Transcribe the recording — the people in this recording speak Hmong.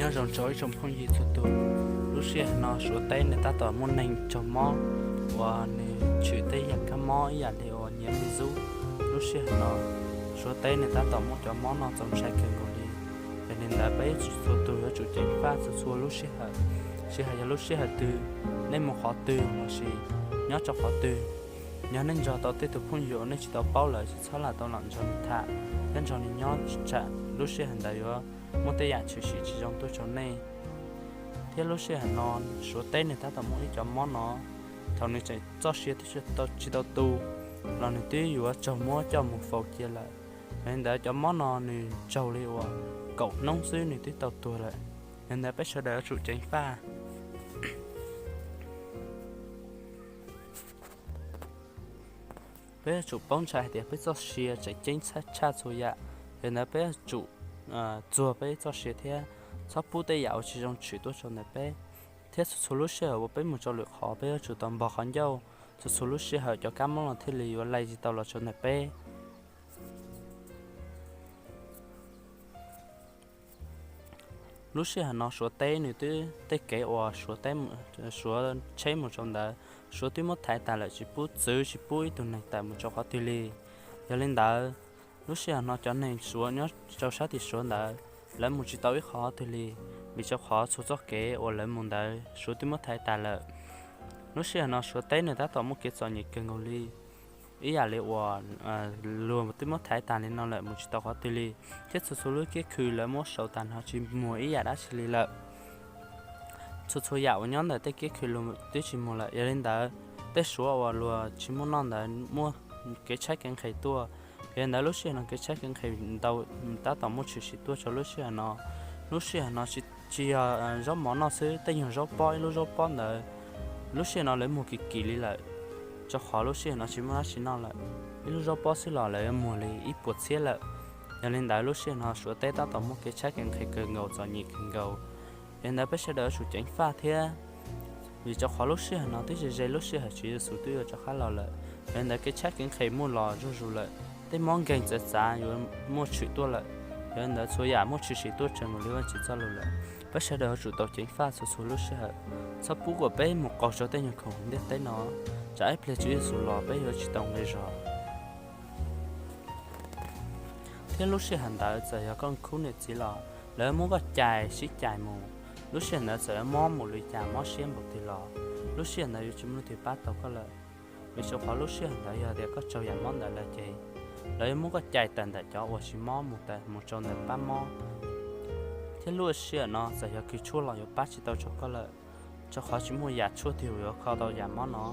Nyob zoo rau ib tsoom phooj ywg txhua tus, lub sij hawm no Suav teb nws tab tom muaj neeg raug mob uas nws tshwm tej yam kab mob ib yam li uas nyiav npij zub. Lub sij hawm no Suav teb nws tab tom muaj cov mob no txaus ntshai kawg nkaus li. Yog li ntawd peb txhua tus yuav tsum ceev faj txhua txhua lub sij hawm, tsis hais yog lub sij hawm twg, nej mus qhov twg los sis nyob rau qhov twg, yog nej nrog tau tej tus phooj ywg uas nej tsis tau paub lawm ces txhob lam tau lam nrog nws tham thiab nrog nws nyob, tsam lub sij hawm ntawd yuav muaj tej yam tshwm sim tsis zoo tuaj rau nej. Thiab lub sij hawm no Suav teb nws tab tom muaj ib cov mob no, thaum nws tseem txoj sia twb tsis tau tu los nws twb yuav raug muab coj mus faus cia lawm. Yog li ntawd cov mob no nws raug li uas kaum hnub xwb nws twb tau tuag lawm. Yog li ntawd peb sawv daws yuav tsum ceev faj. Peb yuav tsum paub ntshai hais tias peb txoj sia tseem ceeb tshaj txhua yam. Yog li ntawd peb yuav tsum txuag peb txoj sia thiab txhob pub tej yam uas tsis zoo tshwm tuaj rau ntawm peb. Thiab txhua txhua lub sij hawm uas peb mus rau lwm qhov peb yuav tsum tau npog qhov ncauj, txhua txhua lub sij hawm cov kab mob no thiaj li yuav laij tsis tau los rau ntawm peb. Lub sij hawm no Suav teb nws twb tej kev uas Suav tsheb mus rau ntawd, Suav twb muab thaiv tas lawm, tsis pub txwv tsis pub ib tug neeg tawm mus rau qhov twg li. Yog li ntawd, lub sij hawm no cov neeg Suav nyob rau sab tim Suav ntawd, lawv mus tsis tau ib qhov twg li, vim rau qhov txhua txoj kev uas lawv mus ntawd Suav twb muab thaiv tas lawm. Lub sij hawm no Suav teb nws tab tom muaj kev txom nyem kawg nkaus li, ib yam li uas luag twb muab thaiv tas li no lawm mus tsis tau qhov twg li, thiab txhua txhua lub kiab khw lawv muab sau tas no tsis muag ib yam dab tsi li lawm. Txhua txhua yam uas nyob ntawm tej kiab khw los twb tsis muag lawm. Yog li ntawd, tej Suav uas luag tsis muaj noj ntawd muaj kev tshaib kev nqhis tuaj. Yog li ntawd lub sij hawm no kev tshaib kev nqhis ntau, tab tom muaj tshwm sim tuaj rau lub sij hawm no. Lub sij hawm no tsis yog zaub mov noj xwb, tej nyuag zaub pob, ib lub zaub pob ntawd lub sij hawm no lawv muag kim kim li lawm, rau qhov lub sij hawm no tsis muaj dab tsi noj lawm. Ib lub zaub pob xwb los lawv yuav muag li ib puas txhiab lawm. Yog li ntawd lub sij hawm no Suav teb tab tom muaj kev tshaib kev nqhis kawg nkaus, txom nyem kawg nkaus. Yog li ntawd peb sawv daws yuav tsum ceev faj thiab, vim rau qhov lub sij hawm no twb ze ze lub sij hawm Tswv Yexus twb yuav rov qab los lawm. Yog li ntawd kev tshaib kev nqhis muaj los zuj zus lawm, tej mob nkeeg txawv txav yuav muaj tshwm tuaj lawm. Yog li ntawd txhua yam muaj tshwm sim tuaj raws nkaus li Vajtswv txoj lus lawm. Peb sawv daws yuav tsum tau ceev faj txhua txhua lub sij hawm, txhob pub kom peb mus qaug rau tej nyuag khoom ntiaj teb no, tsam ib pliag Tswv Yexus los peb yuav tsis tau nqi zog. Thiab lub sij hawm ntawd txawm yog koj khub niam txiv los lawv muab koj cais sib cais mus. Lub sij hawm ntawd txawm yuav mob mus li cas, mob siab npaum twg los lub sij hawm ntawd yuav tsis muaj leej twg pab tau koj lawm. Vim rau qhov lub sij hawm ntawd yog tias koj raug yam mob ntawd lawm ces lawv yuav muab koj cais tawm ntawm cov uas tsis mob mus, mus rau ntawm pab mob. Thiab lub sij hawm no txawm yog kws tshuaj los yuav pab tsis tau rau koj lawm, rau qhov tsis muaj yam tshuaj twg yuav kho tau yam mob no.